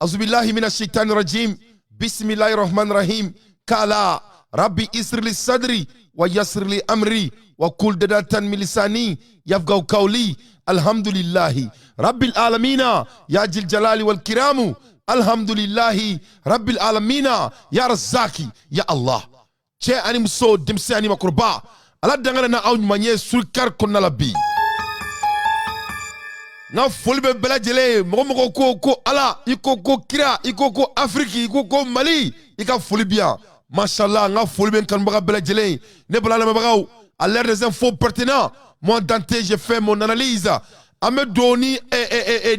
Azubillahi mina shaitani rajim. Bismillahi rahman rahim. Kala rabbi isrili sadri wa yasrili amri wa kul dadatan milisani yafgaw kawli. Alhamdulillahi rabbil alamina ya jil jalali wal kiramu. Alhamdulillahi rabbil alamina ya razaki ya Allah. Cɛ ani muso, denmisɛn ani makɔrɔba, Ala dangana na aw ɲuman ye surikari kɔnɔna la bi. N ka foli bɛ bɛɛ lajɛlen ye. Mɔgɔ mɔgɔ ko ko Ala, i ko ko kira, i ko ko Afiriki, i ko ko Mali, i ka foli bi yan. Mashallah, n ka foli bɛ n kanubaga bɛɛ lajɛlen ye. Ne bala lamɛnbagaw, à l'heure des infos pertinents, moi Dante, j'ai fait mon analyse. An bɛ don ni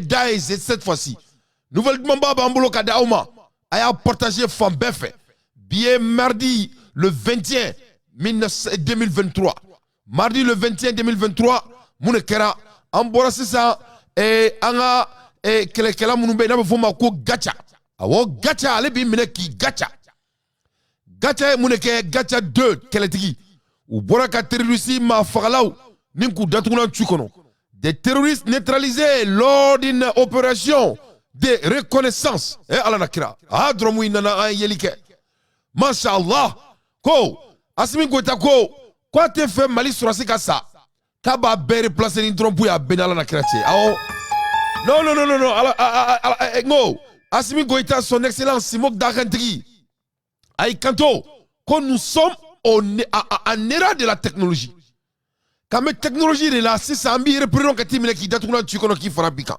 da ye cette fois-ci. Nouvelle dumanba b'an bolo ka di aw ma. A y'a partager fan bɛɛ fɛ. Bi ye mardi le 21 2023. Mardi le 21 2023, mun de kɛra? An bɔra sisan an ka kɛlɛkɛla minnu bɛ yen n'a bɛ f'o ma ko Gacha. Awɔ, Gacha, ale b'i minɛ k'i gacha. Gacha ye mun de kɛ? Gacha 2 kɛlɛtigi. U bɔra ka terroriste maa fagalaw ni k'u datugulan tu kɔnɔ. Des terroristes neutralisés lors d'une opération de reconnaissance. Eh Ala na kira. Ah, dɔrɔmu in nana an ye yeli kɛ. Masha Allah. Ko Asimi Goïta ko k'a tɛ fɛ Mali sɔrɔsi ka sa, k'a b'a bɛɛ replacer ni dɔrɔn ye, a bɛɛ ni Ala na kira cɛ. Awɔ. Non, non, non, non, non, Ala ala, n ko Asimi Goïta, son excellence Simok Dakantigi, a y'i kanto ko nous sommes en ère de la technologie. K'an bɛ technologie de la sisan, an b'i représenté ka t'i minɛ k'i datugulan tu kɔnɔ k'i fara bi kan.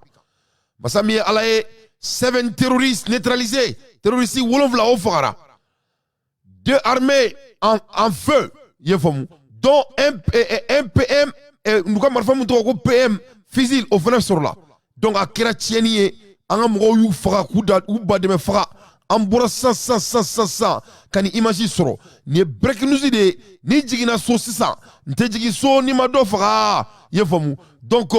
Masa min ye Ala ye, seven terroristes neutralisés, terroristes 7 o fagara. Deux armées en feu, i ye faamu, dont un PM, n'u ka marifa min tɔgɔ ko PM fusil, o fana sɔrɔla. Donc a kɛra tiɲɛni ye, an ka mɔgɔw y'u faga k'u da u ba dɛmɛ faga. An bɔra sisan sisan sisan sisan sisan ka nin image sɔrɔ. Nin ye breaking news de ye. N'i jiginna so sisan, n tɛ jigin so n'i ma dɔ faga, i ye faamu. Donc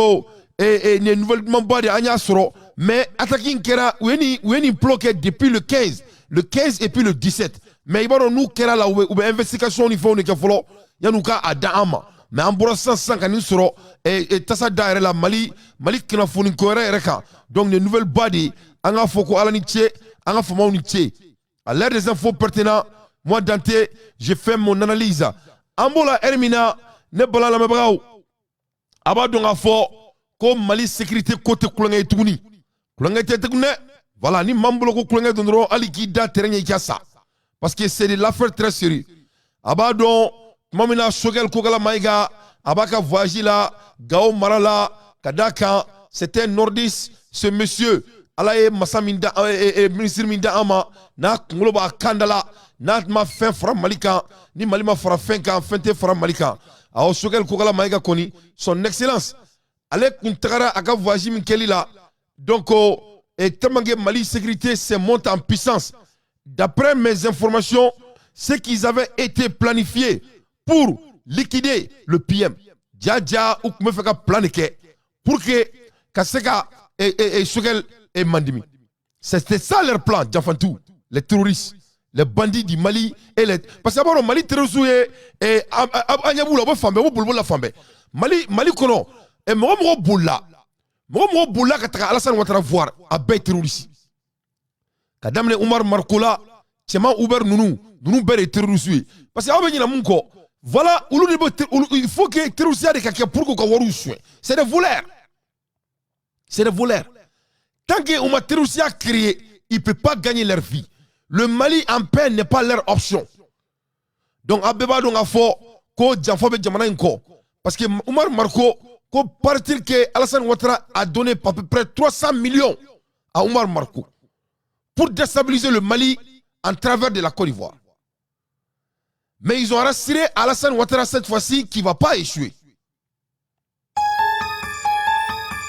nin ye nouvelle dumanba de ye, an y'a sɔrɔ. Mais attaque in kɛra, u ye nin plan kɛ depuis le 15, le 15 et puis le 17. Mais i b'a dɔn n'u kɛra la, u bɛ investigation ni fɛnw de kɛ fɔlɔ yan'u ka a da an ma. Mais an bɔra sisan sisan ka nin sɔrɔ tasa da yɛrɛ la Mali kunnafoni ko yɛrɛ yɛrɛ kan. Donc nin ye nouvelle ba de ye. An k'a fɔ ko Ala ni ce, an ka faamaw ni ce. À l'heure des infos pertinents, moi Dante, j'ai fait mon analyse. An b'o la heure min na, ne bala lamɛnbagaw, a b'a dɔn k'a fɔ ko Mali sécurité ko tɛ kulonkɛ ye tuguni. Kulonkɛ tɛ tuguni dɛ. Voilà, ni maa min bolo ko kulonkɛ don dɔrɔn, hali k'i da terrain ɲɛ, i ka sa, parce que c'est de l'affaire très sérieux. A b'a dɔn tuma min na Choguel Kokala Maïga a b'a ka voyage la Gao mara la, ka d'a kan c'est un nordiste, ce monsieur. Ala ye masa min da, ministre min da an ma, n'a kunkolo b'a kan da la, n'a ma fɛn fara Mali kan, ni Mali ma fara fɛn kan, fɛn tɛ fara Mali kan. Awɔ, Choguel Kokala Maïga kɔni, son excellence, ale kun tagara a ka voyage min kɛli la. Donc et tellement que Mali sécurité s'est montée en puissance, d'après mes informations, ce qu'ils avaient été planifié pour liquider le PM, ja u tun bɛ fɛ ka plan de kɛ pour que ka se ka Choguel et Mandimi. C'était ça leur plan. Jafantu, les terroristes, les bandits du Mali et les, parce que a b'a dɔn Mali terroristes ye an ɲɛ b'u la, u bɛ fan bɛɛ, u bɛ boliboli la fan bɛɛ. Mali kɔnɔ, mɔgɔ mɔgɔ bolila, mɔgɔ mɔgɔ bolila ka taga Alassane Ouattara voir, a bɛɛ ye terroriste. Ka daminɛ Umar Mariko la, Cɛman Uber ninnu bɛɛ de ye terroriste ye. Parce que aw bɛ ɲinɛ mun kɔ? Voilà, olu de bɛ olu, il faut que terroriste de ka kɛ pour k'u ka wariw suɲɛ. C'est des voleurs, c'est des voleurs. Tant que u ma terroriste créé, ils ne peuvent pas gagner leur vie. Le Mali en paix n'est pas leur option. Donc a bɛɛ b'a dɔn k'a fɔ ko janfa bɛ jamana in kɔ, parce que Umar Mariko ko paraît-il que Alassane Ouattara a donné à peu près 300 millions à Umar Mariko pour déstabiliser le Mali en travers de la Côte d'Ivoire. Mais ils ont rassuré Alassane Ouattara cette fois-ci qu'il ne va pas échouer.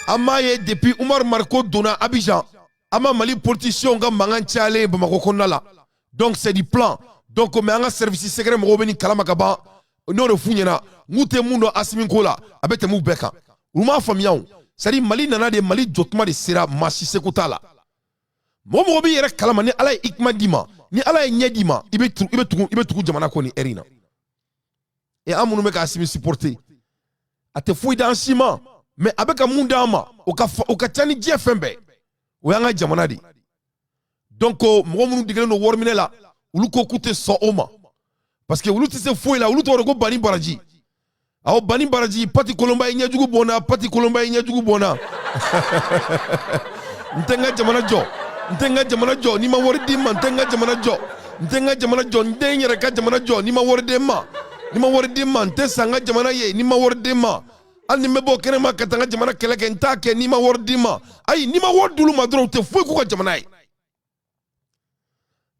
An m'a ye depuis Umar Mariko donna Abidjan, an ma Mali politiciens ka mankan cayalen Bamakɔ kɔnɔna la. Donc c'est du plan. Donc mais an ka service secret mɔgɔw bɛ nin kalama ka ban. N'o de f'u ɲɛna, n'u tɛ mun dɔn Asimi ko la, a bɛ tɛmɛ u bɛɛ kan. Olu m'a faamuya o. C'est à dire Mali nana de, Mali jɔtuma de sera, maa si seko t'a la. Mɔgɔ mɔgɔ b'i yɛrɛ kalama, ni Ala ye hikima d'i ma, ni Ala ye ɲɛ d'i ma, i bɛ tugu jamana kɔ nin heure in na. Et an minnu bɛ ka Asimi supporter, a tɛ foyi d'an si ma, mais a bɛ ka mun d'an ma, o ka ca ni diɲɛ fɛn bɛɛ. O y'an ka jamana de ye. Donc mɔgɔ minnu degelen don wari minɛ la, olu ko k'u tɛ sɔn o ma, parce que olu tɛ se foyi la. Olu tɔgɔ de ko bani baraji. Awɔ, bani baraji, pati kolonba ye, ɲɛjugu bɔnna, pati kolonba ye, ɲɛjugu bɔnna. N tɛ n ka jamana jɔ, n tɛ n ka jamana jɔ n'i ma wari di n ma. N tɛ n ka jamana jɔ, n tɛ n ka jamana jɔ, n tɛ n yɛrɛ ka jamana jɔ n'i ma wari di n ma. N'i ma wari di n ma, n tɛ sa n ka jamana ye n'i ma wari di n ma. Hali ni n bɛ bɔ kɛnɛma ka taa n ka jamana kɛlɛ kɛ, n t'a kɛ n'i ma wari di n ma. Ayi, n'i ma wari d'olu ma dɔrɔn, u tɛ foyi k'u ka jamana ye.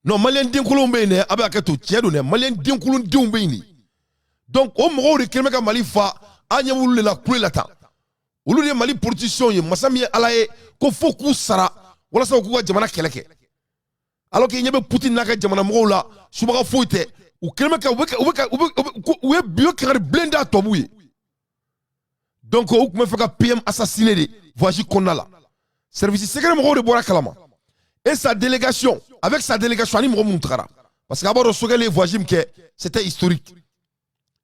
Non, maliyɛn denkolonw bɛ yen dɛ, a bɛ hakɛ to, tiɲɛ don dɛ, maliyɛn denkolon denw bɛ yen de. Donc o mɔgɔw de kɛlen bɛ ka Mali fa. An ɲɛ b'olu de la kule la tan. Olu de ye Mali politiciens ye. Masa min ye Ala ye, ko fo k'u sara walasa u k'u ka jamana kɛlɛ kɛ, alors que i ɲɛ bɛ Poutine n'a ka jamana mɔgɔw la, subaga foyi tɛ. U kɛlen bɛ ka u bɛ ka u bɛ ka u bɛ u ye bi kangari bilen da tubabuw ye. Donc u tun bɛ fɛ ka PM assassiner de voyage kɔnɔna la. Service secret mɔgɔw de bɔra kalama et sa délégation, avec sa délégation ani mɔgɔ minnu tagara, parce que a b'a dɔn, Choguel ye voyage min kɛ, c'était historique.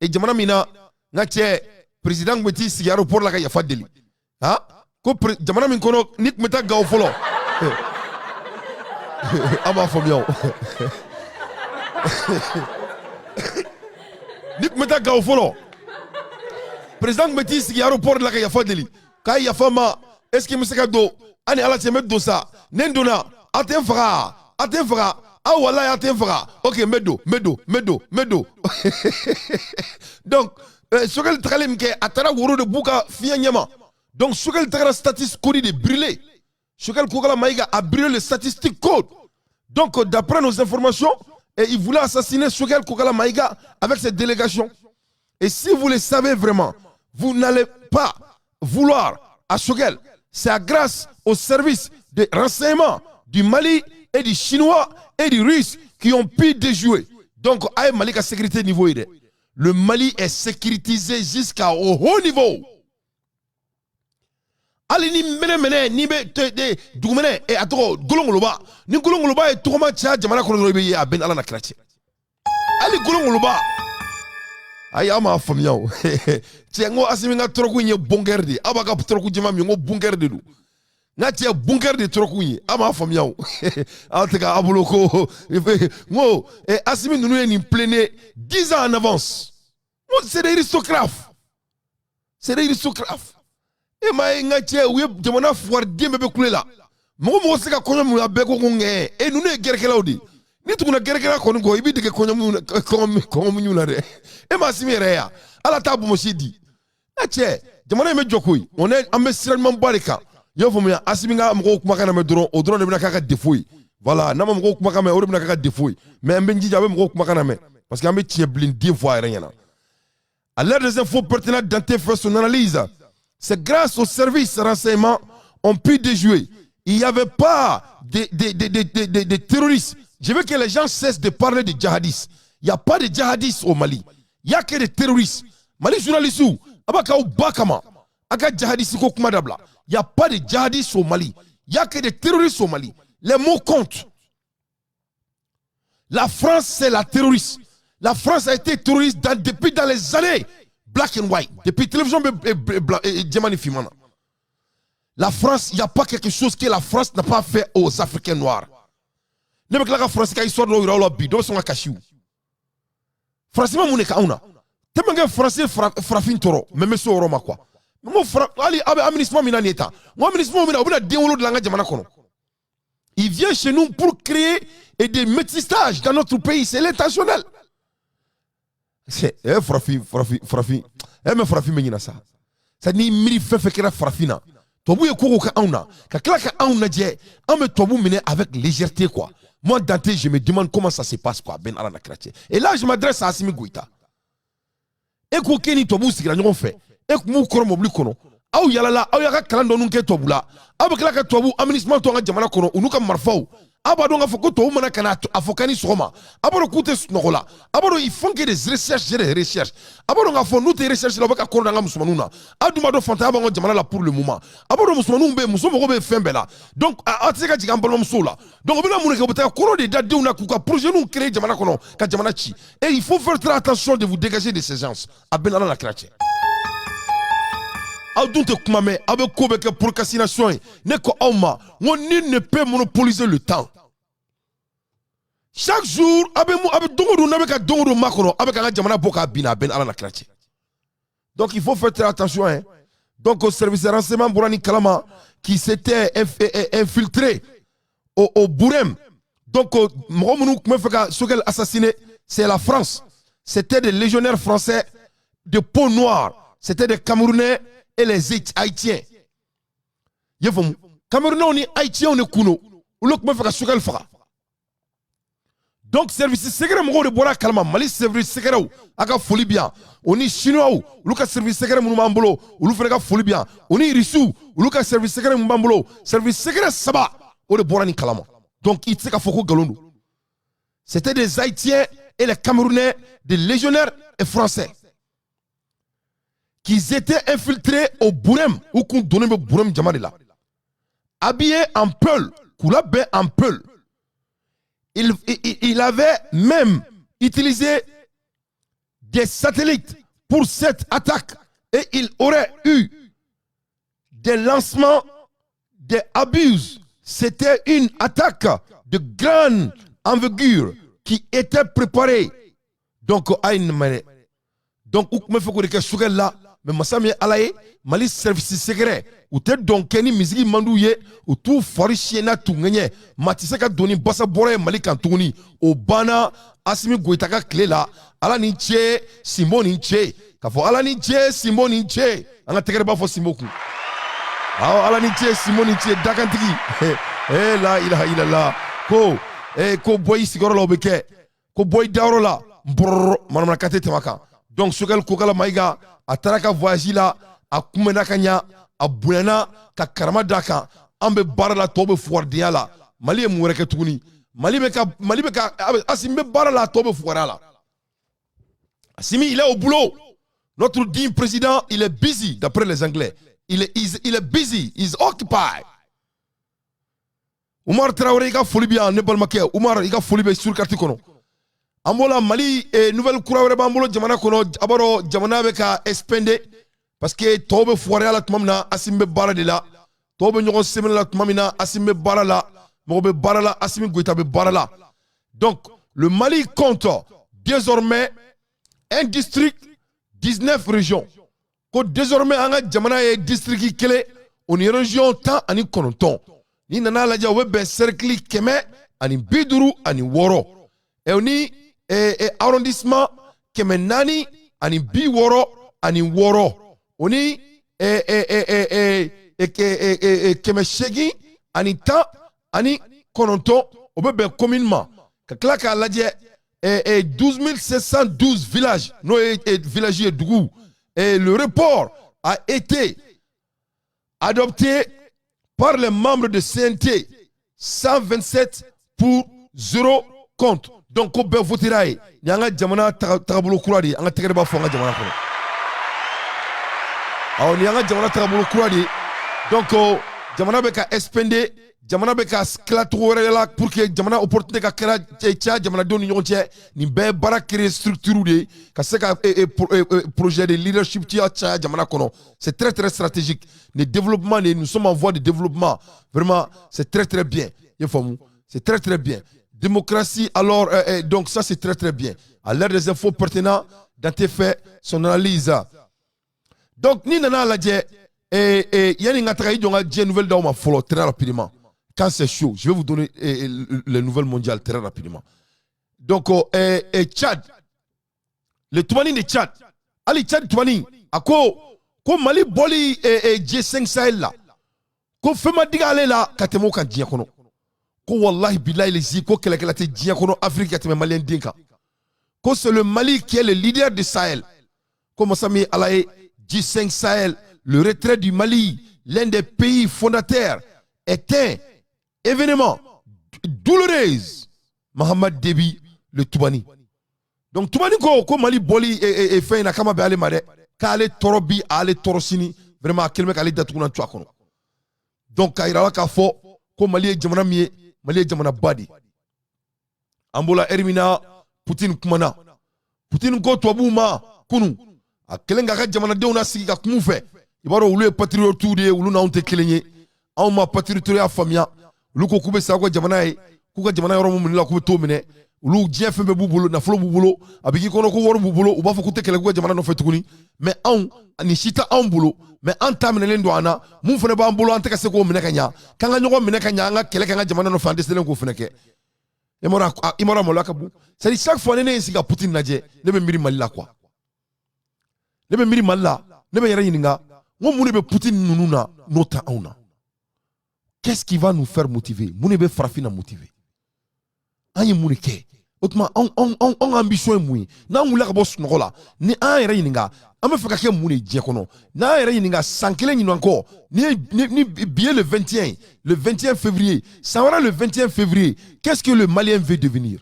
Et jamana min na, n ka cɛ, président tun bɛ t'i sigi aéroport la ka yafa deli. Ha, ko jamana min kɔnɔ, ni tun bɛ taa Gawo fɔlɔ, an b'a faamuya o. Ni tun bɛ taa Gawo fɔlɔ, président tun bɛ t'i sigi aéroport la ka yafa deli, k'a yafa ma, est ce que n bɛ se ka don? An ni Ala cɛ, n bɛ don sa. Ne donna, a tɛ n faga, a tɛ n faga, aw walayi, a tɛ n faga. Ok, n bɛ don, n bɛ don, n bɛ don, n bɛ don. Donc Choguel tagalen min kɛ, a taara woro de b'u ka fiɲɛ ɲɛma. Donc Choguel tagara statistique code de brûler. Choguel Kokala Maïga a brûlé le statistique code. Donc d'après nos informations, et il voulait assassiner Choguel Kokala Maïga avec cette délégation. Et si vous le savez vraiment, vous n'allez pas vouloir à Choguel. C'est grâce au service de renseignement du Mali et du Chinois et du Russe qui ont pu déjouer. Donc, ayi, Mali ka sécurité niveau ye dɛ. Le Mali est sécurisé jusqu'à au haut niveau. Hali ni mɛnɛ n'i bɛ dugumɛnɛ, a tɔgɔ golongoloba, ni golongoloba ye tɔgɔma caya jamana kɔnɔ dɔrɔn, i bɛ ye a bɛ ni Ala na kira cɛ. Hali golongoloba, ayi, aw m'a faamuya o. Cɛ, n ko Asimi ka tɔrɔku in ye bunker de ye. Aw b'a ka tɔrɔku jɛman min, n ko bunker de don. N ka cɛ, bunker de tɔrɔku in ye. Aw m'a faamuya o. Aw tɛ ka aw bolo ko n ko Asimi ninnu ye nin plané 10 ans en avance. N ko c'est des aristocrates, c'est des aristocrates. E ma ye, n ka cɛ, u ye jamana fugariden bɛɛ bɛ kule la. Mɔgɔ mɔgɔ tɛ se ka kɔɲɔ mun, a bɛɛ ko ŋɛ. E, ninnu ye gɛrɛkɛlaw de ye. Ni tuguna gɛrɛkɛla kɔni kɔ, i b'i dege kɔngɔ muɲu na dɛ. E ma Asimi yɛrɛ ya, Ala t'a bonbonsi di. N ka cɛ, jamana in bɛ jɔ koyi. On est, an bɛ sira ɲumanba de kan, i y'a faamuya. Asimi ka mɔgɔw kumakan na mɛn dɔrɔn, o dɔrɔn de bɛna k'a ka défaut ye. Voilà, n'a ma mɔgɔw kumakan mɛn, o de bɛna k'a ka défaut ye. Mais an bɛ n jija, a bɛ mɔgɔw kumakan na mɛn, parce que an bɛ tiɲɛ bilen den fɔ a yɛrɛ ɲɛna. À l'heure des infos pertinentes, Dante fait son analyse. C'est grâce au service renseignement on pu déjouer. Il n'y avait pas de terroristes. Je veux que les gens cessent de parler de djihadistes. Il n'y a pas de djihadistes au Mali. Il n'y a que des terroristes. Mali journalistes, abakaw bakama, aka djihadistes ko kuma dabila. Il n'y a pas de djihadistes au Mali. Il n'y a que des terroristes au Mali. Les mots comptent. La France, c'est la terroriste. La France a été terroriste depuis dans les années black and white. Depuis télévision jɛman ni finman na. La France, il n'y a pas quelque chose que la France n'a pas fait aux Africains noirs. Ne bɛ tila ka France ka histoire dɔw yira aw la bi, dɔw bɛ sɔn ka kasi o. Faransi ma mun de k'anw na? Tellement que Faransi ye farafin tɔɔrɔ, mais n bɛ se o yɔrɔ ma quoi. N ko hali aw bɛ aménagement min na nin ye tan, n ko aménagement min na, u bɛna den wolo dilan an ka jamana kɔnɔ. Il vient chez nous pour créer et des métissages dans notre pays, c'est l'intentionnel. C'est eh farafin, farafin, farafin, eh mais farafin bɛ ɲina sa. C'est n'i miiri fɛn fɛn kɛra farafin na, tubabu ye ko kɛ anw na, ka tila ka anw lajɛ, anw bɛ tubabu minɛ avec légèreté quoi. Moi, Dante, je me demande comment ça se passe quoi, Ben Ala na kira cɛ. Et là, je m'adresse à Assimi Goïta. E ko k'e ni tubabuw sigira ɲɔgɔn fɛ, e kun b'u kɔrɔ mobili kɔnɔ, aw yalala, aw y'a ka kalan dɔɔni kɛ tubabu la, aw bɛ tila ka tubabu aménagement to an ka jamana kɔnɔ, u n'u ka marifaw. Aw b'a dɔn k'a fɔ ko tubabu mana ka na a fɔ k'an ni sɔgɔma, a b'a dɔn k'u tɛ sunɔgɔ la, a b'a dɔn ils font que des recherches et des recherches. A b'a dɔn k'a fɔ n'u tɛ recherche la, u bɛ ka kɔrɔ da an ka musomaninw na. Aw dun b'a dɔn fantanya b'an ka jamana la pour le moment. A b'a dɔn musomaninw bɛ yen, muso mago bɛ fɛn bɛɛ la. Donc aw tɛ se ka jigin an balimamusow la. Donc u bɛna mun de kɛ? U bɛ taa kɔrɔ de da denw na k'u ka projet ninw créer jamana kɔnɔ ka jamana ci. Et il faut faire très attention de vous dégager de ces gens. A bɛ Ala na kira cɛ. Aw dun tɛ kuma mɛn, aw bɛ ko bɛɛ kɛ procrastination ye. Ne ko aw ma, n ko nul ne peut monopoliser le temps. Chaque jour, a bɛ a bɛ don o don, n'a bɛ ka don o don makɔnɔ, a bɛ k'an ka jamana bɔ k'a bin, a bɛɛ ni Ala na kira cɛ. Donc il faut faire très attention, hein. Donc au service de renseignement bɔra nin kalama qui s'était infiltré au Bourem. Donc mɔgɔ minnu tun bɛ fɛ ka Choguel assassiner, c'est la France. C'était des légionnaires français de peau noire. C'était des Camerounais et les Haïtiens. I y'a faamu, Camerounais ni Haïtiens de kun don, olu tun bɛ fɛ ka Choguel faga. Donc service secret mɔgɔw de bɔra a kalama. Mali service secret, a ka foli bi yan. O ni Chinois, olu ka service secret minnu b'an bolo, olu fana ka foli bi yan. O ni Russiw, olu ka service secret minnu b'an bolo, service secret saba, o de bɔra nin kalama. Donc i tɛ se k'a fɔ ko nkalon don. C'était des Haïtiens et les Camerounais, des légionnaires et Français qui étaient infiltrés au Bourem. U kun donnen bɛ Bourem jama de la, habillés en peul, k'u labɛn en peul. Il avait même utilisé des satellites pour cette attaque et il aurait eu des lancements, des obus. C'était une attaque de grande envergure qui était préparée. Donc, donc, u tun bɛ fɛ k'o de kɛ Choguel la, mais masa min ye Ala ye, Mali service secret, u tɛ dɔn kɛ ni misigi man d'u ye, u t'u fari siɲɛ n'a tugu ɲɛ. Maa tɛ se ka don ni basa bɔra ye Mali kan tuguni. O banna Asimi Goyita ka tile la. Ala ni ce, Sinbo ni ce, k'a fɔ Ala ni ce, Sinbo ni ce. An ka tɛgɛrɛ b'a fɔ Sinbo kun. Awɔ, Ala ni ce, Sinbo ni ce, dakantigi. Eh, la ilaha illallah. Ko eh, ko bɔ i sigiyɔrɔ la, o bɛ kɛ ko bɔ i dayɔrɔ la nbɔrɔrɔ, manamanakan tɛ tɛmɛ a kan. Donc Choguel Kokala Mayiga, a taara ka voyage la, a kunbɛnna ka ɲa, a bonyana ka karama d'a kan. An bɛ baara la, tɔw bɛ fugaridenya la. Mali ye mun wɛrɛ kɛ tuguni? Mali bɛ ka Asimi bɛ baara la, tɔw bɛ fugariya la. Asimi, il est au boulot. Notre digne président, il est busy, d'après les Anglais. Il est busy, il is occupied. Umar Traoré, i ka foli bi yan, ne balimakɛ Umar, i ka foli bɛ sur carte kɔnɔ. An b'o la Mali nouvelle kura wɛrɛ b'an bolo jamana kɔnɔ. A b'a dɔn, jamana bɛ ka expander, parce que tɔw bɛ fugariya la tuma min na, Asimi bɛ baara de la. Tɔw bɛ ɲɔgɔn sɛmɛnɛ la tuma min na, Asimi bɛ baara la. Mɔgɔ bɛ baara la, Asimi Goïta bɛ baara la. Donc le Mali compte désormais un district, 19 régions. Ko désormais an ka jamana ye district kelen, o ni région 19. N'i nana lajɛ, o bɛ bɛn cercle 156 ɛ ni arrondissement 466, o ni 819, o bɛ bɛn commune ma. Ka tila k'a lajɛ, 12 712 villages, n'o ye village ye, dugu. Et le rapport a été adopté par les membres de CNT, 127 pour, 0 contre. Donc ko bɛɛ votera ye. Nin y'an ka jamana tagabolo kura de ye. An ka tɛgɛrɛ b'a fɔ an ka jamana kɔnɔ. Awɔ, nin y'an ka jamana tagabolo kura de ye. Donc jamana bɛ ka expander, jamana bɛ ka tila cogo wɛrɛ la pour que jamana opportunité ka kɛra caya jamanadenw ni ɲɔgɔn cɛ. Nin bɛɛ ye baara créer structure de ye ka se ka projet de leadership caya jamana kɔnɔ. C'est très très stratégique. Le développement de, nous sommes en voie de développement. Vraiment, c'est très très bien. I ye faamu, c'est très très bien. Démocratie alors, donc ça, c'est très très bien. À l'ère des infos pertinents, Dante fait son analyse. Donc ni nana lajɛ, yanni n ka taga, i jɔ n ka diɲɛ nouvelle d'aw ma fɔlɔ très rapidement. Quand c'est chaud, je vais vous donner les nouvelles mondiales très rapidement. Donc Tchad, le Toumani de Tchad, Ali Tchad Toumani, a ko ko Mali bɔli G5 Sahel la, ko fɛn ma digi ale la ka tɛmɛ o kan diɲɛ kɔnɔ. Ko wallahi billahi lezi, ko kɛlɛkɛla tɛ diɲɛ kɔnɔ Afrique ka tɛmɛ malien den kan. Ko c'est le Mali qui est le leader du Sahel. Ko masa min ye Ala ye, G5 Sahel, le retrait du Mali, l'un des pays fondateurs, est un événement douloureux. Mahamad Déby, le Toubani. Donc Toubani ko ko Mali bɔli fɛn in na kama bɛ ale ma dɛ, k'ale tɔɔrɔ bi, ale tɔɔrɔ sini, vraiment a kɛlen bɛ k'ale datugu na tu a kɔnɔ. Donc k'a yira la k'a fɔ ko Mali ye jamana min ye, Mali ye jamana ba de ye. An b'o la ɛri min na, Poutine kumana. Poutine ko tubabuw ma kunu, a kɛlen k'a ka jamanadenw nasigi ka kuma u fɛ. I b'a dɔn, olu ye patriotes de ye, olu n'anw tɛ kelen ye. Anw ma patriote faamuya. Olu ko k'u bɛ sa ka jamana ye. K'u ka jamana yɔrɔ mun minɛ la, k'u bɛ t'o minɛ. Olu diɲɛ fɛn bɛɛ b'u bolo, nafolo b'u bolo, a bɛ k'i kɔnɔ ko wari b'u bolo, u b'a fɔ k'u tɛ kɛlɛ k'u ka jamana nɔfɛ tuguni. Mais anw, nin si tɛ anw bolo, mais an ta minɛlen don an na. Mun fana b'an bolo, an tɛ ka se k'o minɛ ka ɲa, k'an ka ɲɔgɔn minɛ ka ɲa, an ka kɛlɛ kɛ an ka jamana nɔfɛ, an dɛsɛlen k'o fana kɛ. I m'a dɔn maloya ka bon. C'est à dire, chaque fois ne ye n sigi ka Poutine lajɛ, ne bɛ miiri Mali la quoi. Ne bɛ miiri Mali la, ne bɛ n yɛrɛ ɲininka n ko mun de bɛ Poutine ninnu na n'o tɛ anw na? Qu'est-ce qui va nous faire motiver? Mun de bɛ farafin na motiver? An ye mun de kɛ? O tuma anw ka ambition ye mun ye? N'an wulila ka bɔ sunɔgɔ la, ni an yɛrɛ ɲininka an bɛ fɛ ka kɛ mun de ye diɲɛ kɔnɔ, n'an yɛrɛ ɲininka san kelen ɲinan kɔ, ni bi ye le 21, le 21 février, san wɛrɛ le 21 février, qu'est-ce que le Malien veut devenir?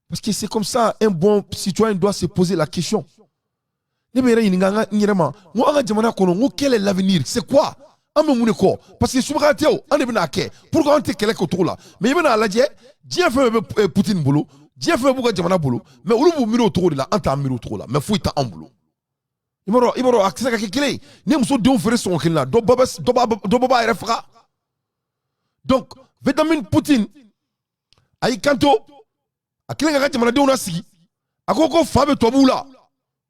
Parce que c'est comme ça, un bon citoyen doit se poser la question. Ne bɛ yɛrɛ ɲininka an ka n yɛrɛ ma n ko an ka jamana kɔnɔ, n ko quel est l'avenir? C'est quoi? An bɛ mun de kɔ? Parce que subaga tɛ o, an de bɛna kɛ. Pourquoi an tɛ kɛlɛ kɛ o cogo la? Mais i bɛna lajɛ, diɲɛ fɛn bɛɛ bɛ Poutine bolo, diɲɛ fɛn bɛɛ b'u ka jamana bolo, mais olu b'u miiri o cogo de la, an t'an miiri o cogo la, mais foyi t'anw bolo. I b'a dɔn a tɛ se ka kɛ kelen ye. Ni muso denw feere sɔngɔ kelen na, dɔ ba bɛ dɔ b'a yɛrɛ faga. Donc Vladimir Poutine a y'i kanto, a kelen k'a ka jamanadenw lasigi, a ko ko fa bɛ tubabuw la,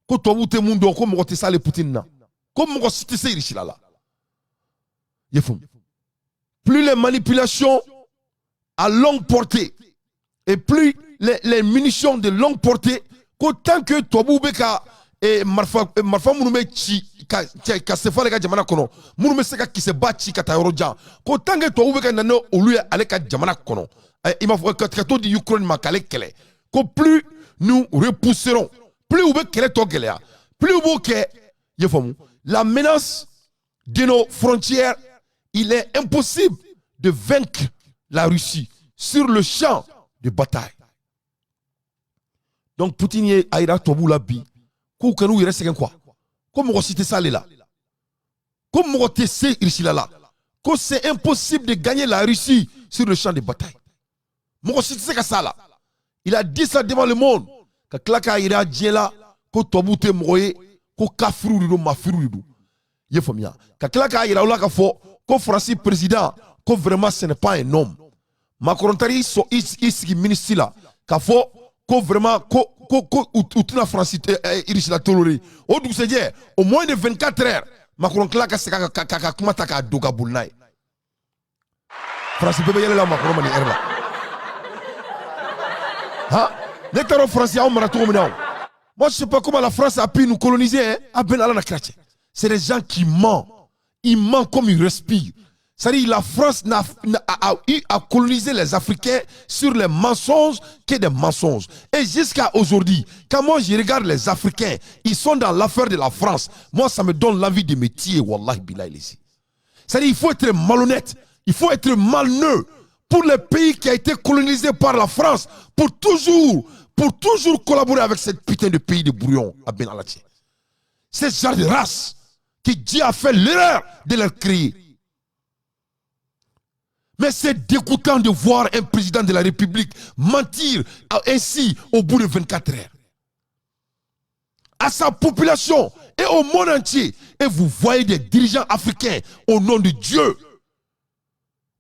ko tubabuw tɛ mun dɔn, ko mɔgɔ tɛ s'ale Poutine na, ko mɔgɔ si tɛ se Irisila la. I faamu? Plus les manipulations à longue portée et plus les munitions de longue portée, ko tant que tubabuw bɛ ka marifa minnu bɛ ci ka se fɔ ale ka jamana kɔnɔ, minnu bɛ se ka kisɛba ci ka taa yɔrɔ jan, ko tant que tubabuw bɛ ka na n'olu ye ale ka jamana kɔnɔ, i m'a fɔ ka t'o di Ukraine ma k'ale kɛlɛ, ko plus nous repousserons, plus u bɛ kɛlɛ tɔ gɛlɛya, plus u b'o kɛ. I y'a faamu? La menace de nos frontières, il est impossible de vaincre la Russie sur le champ de bataille. Donc Poutine ye a yira tubabuw la bi k'u kan'u yɛrɛ sɛgɛn quoi, ko mɔgɔ si tɛ s'ale la, ko mɔgɔ tɛ se Russie la, ko c'est impossible de gagner la Russie sur le champ de bataille, mɔgɔ si tɛ se ka s'a la. Il a dit ça devant le monde, ka tila k'a yira diɲɛ la ko tubabuw tɛ mɔgɔ ye, ko kafiriw de don, mafiriw de don. I ye faamuya? Ka tila k'a yira u la k'a fɔ ko Faransi président, ko vraiment ce n'est pas un homme. Macron taara i sɔ i sigi ministre la k'a fɔ ko vraiment ko u tɛna Faransi Russie la tolérer. O dugusɛjɛ, au moins de 24 heures, Macron tila ka segin ka kuma ta k'a don ka boli n'a ye. Faransi bɛɛ bɛ yɛlɛ la Macron ma nin heure la. Han, ne t'a dɔn Faransi y'anw mara cogo min na o. Moi, je sais pas comment la France a pu nous coloniser, hein. A bɛn Ala na kira cɛ. C'est des gens qui mentent. Ils mentent comme ils respirent. C'est-à-dire, la France a eu à coloniser les Africains sur les mensonges que des mensonges. Et jusqu'à aujourd'hui, quand moi je regarde les Africains, ils sont dans l'affaire de la France. Moi, ça me donne l'envie de me tuer. Wallahi billahi. C'est-à-dire, il faut être malhonnête, il faut être malneux pour le pays qui a été colonisé par la France, pour toujours collaborer avec cette putain de pays de brouillon à Ben. C'est ce genre de race que Dieu a fait l'erreur de leur créer. Mais c'est dégoûtant de voir un président de la République mentir ainsi au bout de 24 heures à sa population et au monde entier. Et vous voyez des dirigeants africains, au nom de Dieu,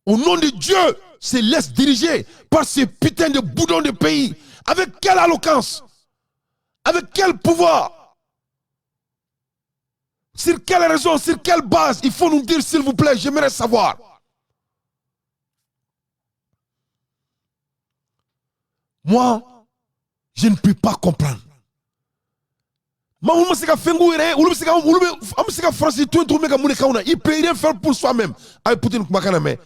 au nom de Dieu, se laissent diriger par ces putains de boudons de pays. Avec quelle éloquence? Avec quel pouvoir? Sur quelle raison? Sur quelle base? Il faut nous dire, s'il vous plaît, j'aimerais savoir. Moi, je ne peux pas comprendre. Maa minnu ma se ka fɛn k'u yɛrɛ ye, olu bɛ se ka olu bɛ an bɛ se ka Faransi to yen cogo min ka mun de k'anw na? Il peut rien faire pour soi-même. A ye Poutine kumakan lamɛn.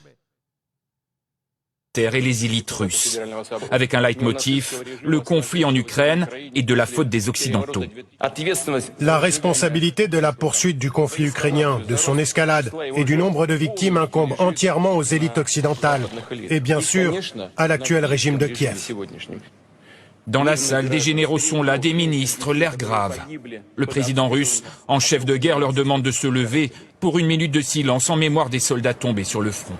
Et les élites russes. Avec un leitmotiv, le conflit en Ukraine est de la faute des Occidentaux. La responsabilité de la poursuite du conflit ukrainien, de son escalade et du nombre de victimes incombe entièrement aux élites occidentales et bien sûr à l'actuel régime de Kiev. Dans la salle, des généraux sont là, des ministres, l'air grave. Le président russe, en chef de guerre, leur demande de se lever pour une minute de silence en mémoire des soldats tombés sur le front.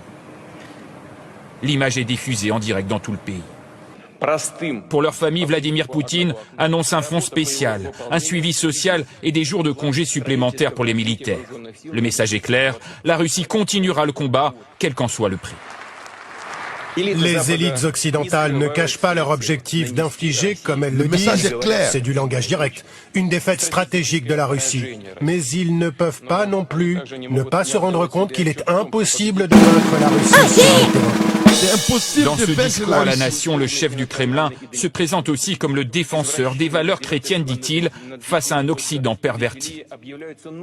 L'image est diffusée en direct dans tout le pays. Pour leur famille, Vladimir Poutine annonce un fonds spécial, un suivi social et des jours de congés supplémentaires pour les militaires. Le message est clair, la Russie continuera le combat, quel qu'en soit le prix. Les élites occidentales ne cachent pas leur objectif d'infliger, comme elles le Le message disent, est clair. C'est du langage direct, une défaite stratégique de la Russie. Mais ils ne peuvent pas non plus ne pas se rendre compte qu'il est impossible de vaincre la Russie sur le terrain. C'est impossible Dans de ce vaincre discours la à la Russie. Nation, le chef du Kremlin se présente aussi comme le défenseur des valeurs chrétiennes, dit-il, face à un Occident perverti.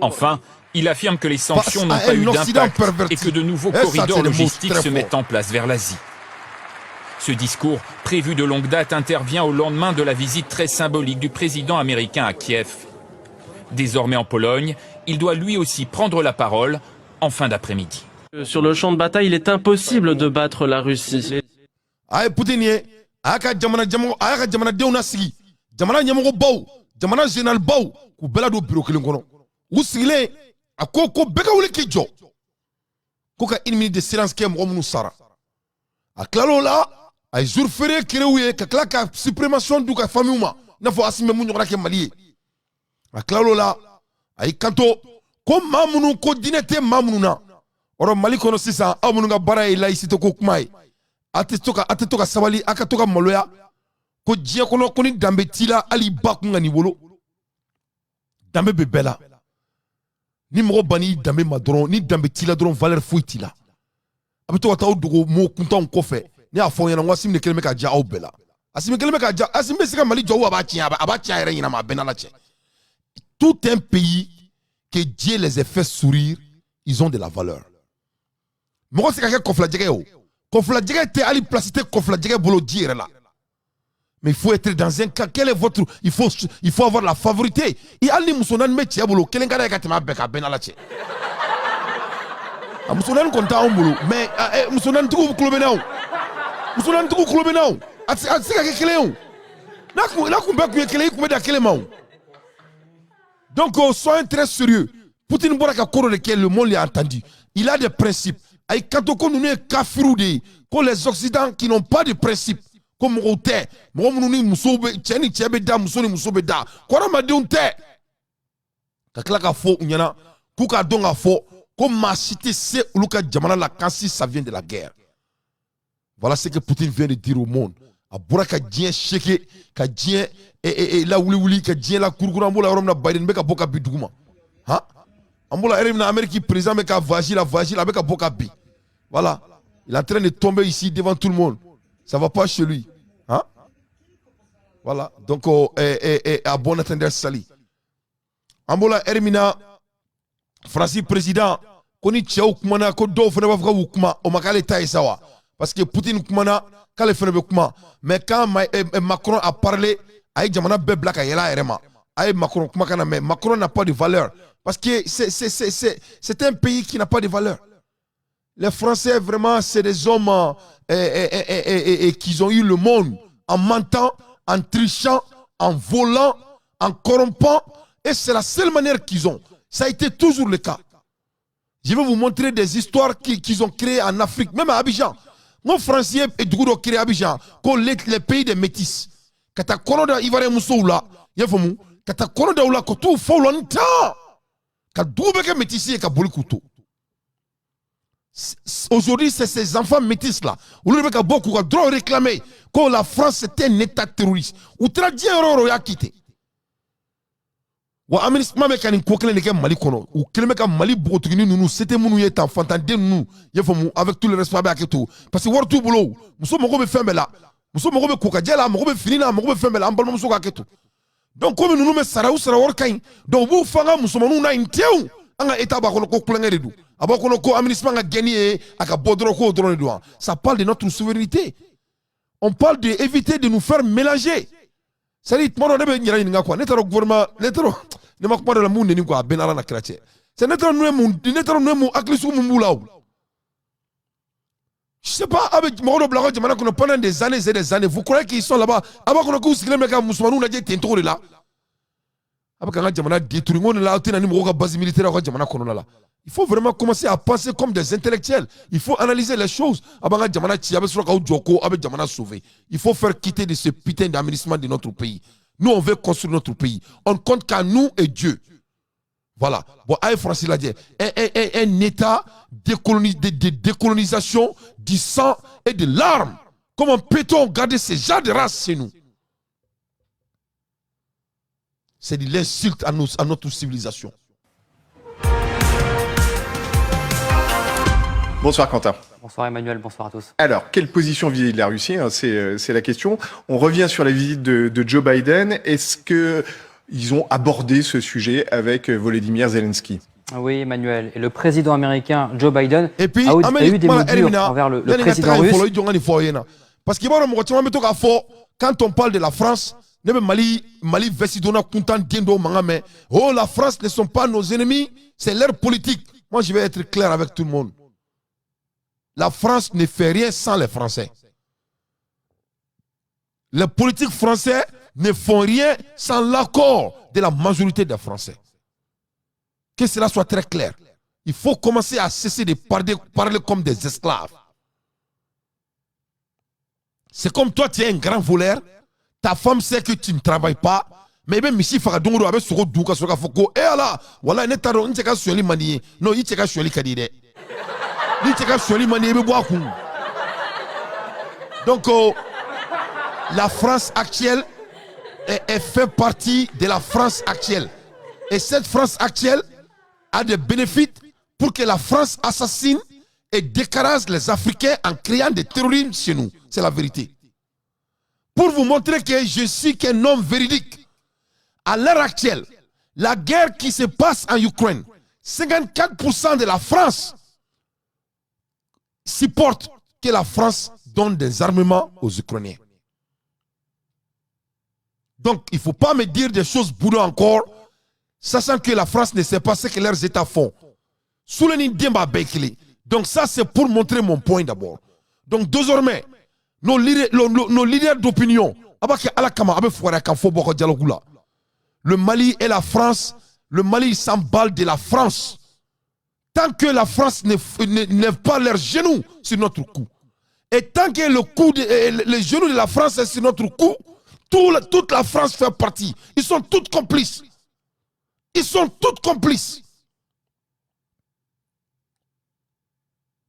Enfin, il affirme que les sanctions Face n'ont à pas un eu Occident d'impact perverti. et que de nouveaux Eh, ça, corridors c'est le mot logistiques très se mettent fort. en place vers l'Asie. Ce discours, prévu de longue date, intervient au lendemain de la visite très symbolique du président américain à Kiev. Désormais en Pologne, il doit lui aussi prendre la parole en fin d'après-midi. Sur le champ de bataille, il est impossible de battre la Russie. A ye Poutine ye, a y'a ka jamana jamana, a y'a ka jamanadenw nasigi, jamana ɲɛmɔgɔbaw, jamana général baw, k'u bɛɛ ladon bureau kelen kɔnɔ. U sigilen, a ko ko bɛɛ ka wuli k'i jɔ, ko ka une minute de silence kɛ mɔgɔ minnu sara. A tilal'o la, a ye jour férié créé u ye, ka tila ka supplémentation d'u ka famille ma, i n'a fɔ Asimi bɛ mun ɲɔgɔnna kɛ Mali ye. A tilal'o la, a y'i kanto ko maa minnu ko diinɛ tɛ maa minnu na ɔrɔ Mali kɔnɔ sisan, aw minnu ka baara ye laïcité ko kuma ye, a tɛ to ka sabali, a ka to ka maloya ko diɲɛ kɔnɔ ko ni danbe t'i la, hali ba kun ka n'i wolo. Danbe bɛ bɛɛ la. Ni mɔgɔ bann'i danbe ma dɔrɔn, ni danbe t'i la dɔrɔn, valeur foyi t'i la. A bɛ to ka taa aw dogo mo kuntanw kɔfɛ. Ne y'a fɔ aw ɲɛna n ko Asimi de kɛlen bɛ ka diya aw bɛɛ la. Asimi kɛlen bɛ ka diya. Asimi bɛ se ka Mali jɔ ou a b'a tiɲɛ? A b'a tiɲɛ a yɛrɛ ɲɛna ma, a bɛɛ n'Ala cɛ. Tout un pays que Dieu les a fait sourire, ils ont de la valeur. Mɔgɔ tɛ se ka kɛ kɔfilajɛgɛ ye. O kɔfilajɛgɛ tɛ, hali place tɛ kɔfilajɛgɛ bolo ji yɛrɛ la. Mais il faut être dans un cas, quel est votre, il faut avoir la favorité. I hali ni muso naani bɛ cɛ bolo, kelen ka d'a ye ka tɛmɛ a bɛɛ kan, a bɛɛ n'Ala cɛ. A muso naani kɔni t'anw bolo, mais muso naanitigiw tulo bɛ n na, o muso naanitigiw tulo bɛ n na. O a tɛ se ka kɛ kelen ye. O n'a kun bɛɛ kun ye kelen ye, i kun bɛ dan kelen ma. O donc, soyons très sérieux. Poutine bɔra ka ko dɔ de kɛ, le monde l'a entendu. Il a des principes. A y'i kanto ko ninnu ye kafiriw de ye, ko les Occidents qui n'ont pas de principe, ko mɔgɔw tɛ, mɔgɔ minnu ni musow bɛ, cɛ ni cɛ bɛ da, muso ni muso bɛ da, ko hadamadenw tɛ. Ka tila k'a fɔ u ɲɛna k'u k'a dɔn k'a fɔ ko maa si tɛ se olu ka jamana la quand si ça vient de la guerre. Voilà ce que Poutine vient de dire au monde. A bɔra ka diɲɛ seke, ka diɲɛ lawuli-wuli, ka diɲɛ la kurukuru. An b'o la yɔrɔ min na, Biden bɛ ka bɔ ka bin dugu ma. Han, an b'o la yɔrɔ min na, Amérique président bɛ ka voyage la, voyage la, a bɛ ka bɔ ka bin. Voilà, il est en train de tomber ici devant tout le monde. Ça va pas chez lui, hein. Voilà, donc oh, à bon entendeur, salut. An b'o la heure min na, Faransi président ko ni cɛw kumana, ko dɔw fana b'a fɔ k'u kuma, o ma k'ale ta ye sa wa? Parce que Poutine kumana k'ale fana bɛ kuma. Mais quand Macron a parlé, a ye jamana bɛɛ bila ka yɛlɛ a yɛrɛ ma. A ye Macron kumakan na, mais Macron n'a pas de valeur parce que c'est un pays qui n'a pas de valeur. Les Français, vraiment, c'est des hommes qui ont eu le monde en mentant, en trichant, en volant, en corrompant, et c'est la seule manière qu'ils ont. Ça a été toujours le cas. Je vais vous montrer des histoires qu'ils ont créées en Afrique, même à Abidjan. Mon Français est dugu dɔ créé Abidjan, ko les pays des métis. Ka taa kɔnɔ da Ivoirien musow la, i y'a faamu, ka taa kɔnɔ da u la, ka t'u fa u la n tan, ka dugu bɛɛ kɛ métis ye, ka boli k'u to. Aujourd'hui, c'est ces enfants métis là. Olu de bɛ ka bɔ k'u ka droit réclamer ko la France, c'était un état terroriste. U taara diɲɛ yɔrɔ o yɔrɔ, u y'a quitté. Wa aménagement bɛ ka nin ko kelen de kɛ Mali kɔnɔ. U kelen bɛ ka Mali npogotiginin ninnu, se tɛ minnu ye tan, fantanden ninnu, i y'a faamu, avec tout le respect, a bɛ hakɛ to, parce que wari t'u bolo. Muso mago bɛ fɛn bɛɛ la, muso mago bɛ kokajɛ la, a mago bɛ fini na, a mago bɛ fɛn bɛɛ la. An balimamuso ka hakɛ to. Donc komi ninnu bɛ sara, u sara wari ka ɲi, donc u b'u fɔ an ka musomaninw na yen tewu. An ka état b'a kɔnɔ ko kulonkɛ de don, a b'a kɔnɔ ko aménagement ka gɛnni ye a ka bɔ dɔrɔn, k'o dɔrɔn de don wa. Ça parle de notre souveraineté, on parle de éviter de nous faire mélanger. C'est à dire, tuma dɔ ne bɛ n yɛrɛ ɲininka quoi. Ne taara gouvernement, ne taara, ne ma kuma dɔ la mun neni quoi, a bɛɛ n'Ala na kira cɛ. C'est ne taara ninnu ye mun, ne taara ninnu ye mun, hakili sugu mun b'u la o? Je sais pas. A bɛ mɔgɔ dɔ bila aw ka jamana kɔnɔ pendant des années et des années, vous croyez qu'ils sont là-bas, a b'a kɔnɔ k'u sigilen bɛ ka musomaninw lajɛ ten cogo de la. A bɛ k'an ka jamana détruire. N ko nin la, aw tɛna ni mɔgɔw ka base militaire aw ka jamana kɔnɔna la. Il faut vraiment commencer à penser comme des intellectuels. Il faut analyser les choses. A b'an ka jamana ci, a bɛ sɔrɔ k'aw jɔ ko a bɛ jamana sauver. Il faut faire quitter de ce putain d'aménagement de notre pays. Nous, on veut construire notre pays. On ne compte qu'à nous et Dieu. Voilà. Bon, a ye Faransi lajɛ, un état de décolonisation du sang et de larmes. Comment peut-on garder ce genre de race chez nous? C'est de l'insulte à notre civilisation. Bonsoir Quentin. Bonsoir Emmanuel, bonsoir à tous. Alors, quelle position vis-à-vis de la Russie, hein, c'est la question. On revient sur la visite de Joe Biden. Est-ce que ils ont abordé ce sujet avec Volodymyr Zelensky? Oui Emmanuel, et le président américain Joe Biden Et puis, a eu des mots durs envers le président russe. Parce que quand on parle de la France, Mali, Mali veste donna kuntan den dɔw mankan mɛn. Oh, la France ne sont pas nos ennemis, c'est leur politique. Moi, je vais être clair avec tout le monde. La France ne fait rien sans les Français. Les politiques français ne font rien sans l'accord de la majorité des Français. Que cela soit très clair. Il faut commencer à cesser de parler comme des esclaves. C'est comme toi, tu es un grand voleur. Ta femme sait que tu ne travailles pas. Mais même misi faga don o don a bɛ sogo dun ka sɔrɔ k'a fɔ ko e ala wala ne t'a dɔn n cɛ ka sonyali man di n ye. Non, i cɛ ka sonyali ka di dɛ. N'i cɛ ka sonyali man di ye, i bɛ bɔ a kun. Donc la France actuelle est fait partie de la France actuelle. Et cette France actuelle a des bénéfices pour que la France assassine et décarcasse les Africains en créant des terrorismes chez nous. C'est la vérité. Pour vous montrer que je suis qu'un homme véridique, à l'heure actuelle, la guerre qui se passe en Ukraine, 54% de la France supporte que la France donne des armements aux Ukrainiens. Donc, il ne faut pas me dire des choses bourrées encore, sachant que la France ne sait pas ce que leurs États font. Donc ça, c'est pour montrer mon point d'abord. Donc désormais, nos leaders d'opinion, le Mali et la France, le Mali s'emballe de la France. Tant que la France ne lève pas leurs genoux sur notre cou. Et tant que le genou de la France est sur notre cou, toute la France fait partie. Ils sont tous complices. Ils sont tous complices.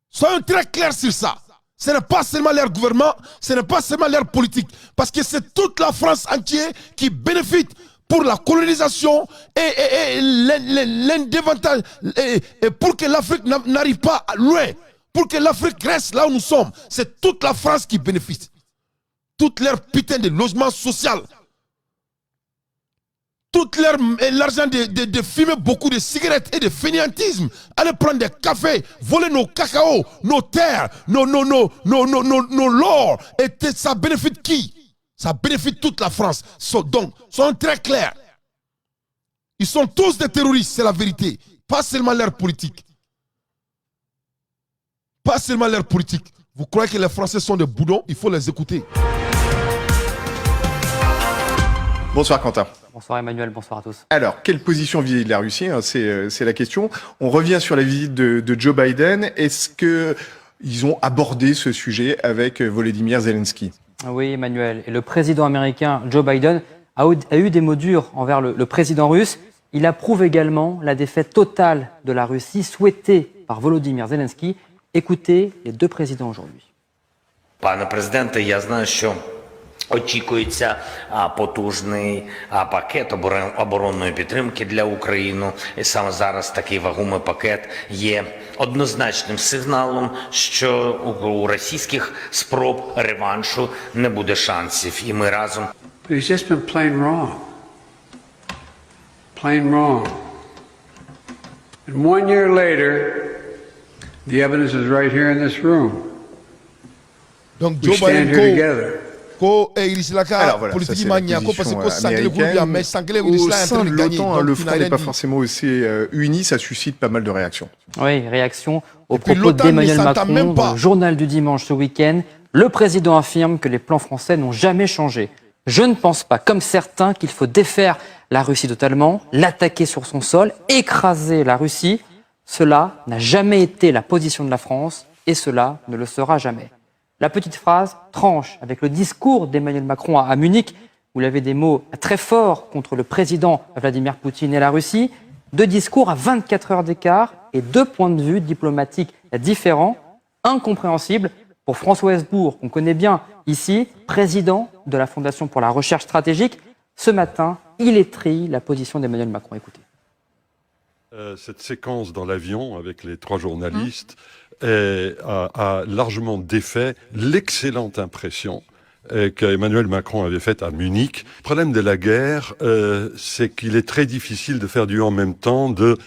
Soyons très clairs sur ça. Ce n'est pas seulement leur gouvernement, ce n'est pas seulement leur politique. Parce que c'est toute la France entière qui bénéficie pour la colonisation et l'indévantage. Et pour que l'Afrique n'arrive pas loin, pour que l'Afrique reste là où nous sommes, c'est toute la France qui bénéficie. Toute leur putain de logement social. Tout l'argent de fumer beaucoup de cigarettes et de fainéantisme, aller prendre des cafés, voler nos cacao, nos terres, nos l'or, et ça bénéficie qui? Ça bénéficie toute la France. Donc, soyons très clairs. Ils sont tous des terroristes, c'est la vérité. Pas seulement leur politique. Pas seulement leur politique. Vous croyez que les Français sont des boudons? Il faut les écouter. Bonsoir Quentin. Bonsoir Emmanuel, bonsoir à tous. Alors, quelle position vis-à-vis de la Russie, hein, c'est la question. On revient sur la visite de Joe Biden. Est-ce qu'ils ont abordé ce sujet avec Volodymyr Zelensky? Oui Emmanuel, et le président américain Joe Biden a eu des mots durs envers le président russe. Il approuve également la défaite totale de la Russie souhaitée par Volodymyr Zelensky. Écoutez les deux présidents aujourd'hui. Пане президенте, я знаю, що очікується потужний пакет оборонної підтримки для України. І саме зараз такий вагомий пакет є однозначним сигналом, що у російських спроб реваншу не буде шансів. І ми разом. He's just been plain wrong. Plain wrong. And 1 year later, the evidence is right here in this room. Donc Joe We stand Biden here together. Alors voilà, ça c'est la position américaine. Au sein de l'OTAN, le front n'est pas forcément aussi uni, ça suscite pas mal de réactions. Oui, réaction au propos d'Emmanuel Macron dans le journal du dimanche ce week-end. Le président affirme que les plans français n'ont jamais changé. Je ne pense pas, comme certains, qu'il faut défaire la Russie totalement, l'attaquer sur son sol, écraser la Russie. Cela n'a jamais été la position de la France et cela ne le sera jamais. La petite phrase tranche avec le discours d'Emmanuel Macron à Munich, où il avait des mots très forts contre le président Vladimir Poutine et la Russie. Deux discours à 24 heures d'écart et deux points de vue diplomatiques différents, incompréhensibles pour François Heisbourg, qu'on connaît bien ici, président de la Fondation pour la recherche stratégique. Ce matin, il étrille la position d'Emmanuel Macron. Écoutez. Cette séquence dans l'avion avec les trois journalistes a largement défait l'excellente impression qu'Emmanuel Macron avait faite à Munich. Le problème de la guerre, c'est qu'il est très difficile de faire du en même temps de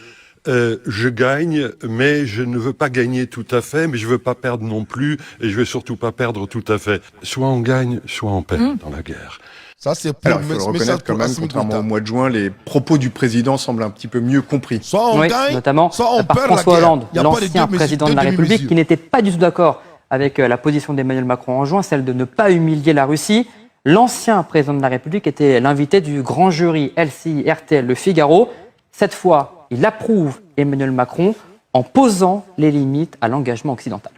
je gagne, mais je ne veux pas gagner tout à fait, mais je veux pas perdre non plus, et je veux surtout pas perdre tout à fait. Soit on gagne, soit on perd dans la guerre. Ça, c'est pour Alors, il faut le reconnaître quand même, contrairement au mois de juin, les propos du président semblent un petit peu mieux compris. Soit on Oui, gagne, notamment soit on par perd la François guerre. Hollande, Il y a pas les l'ancien deux président deux de la République, demi-mesures. qui n'était pas du tout d'accord avec la position d'Emmanuel Macron en juin, celle de ne pas humilier la Russie. L'ancien président de la République était l'invité du grand jury LCI RTL Le Figaro. Cette fois, il approuve Emmanuel Macron en posant les limites à l'engagement occidental.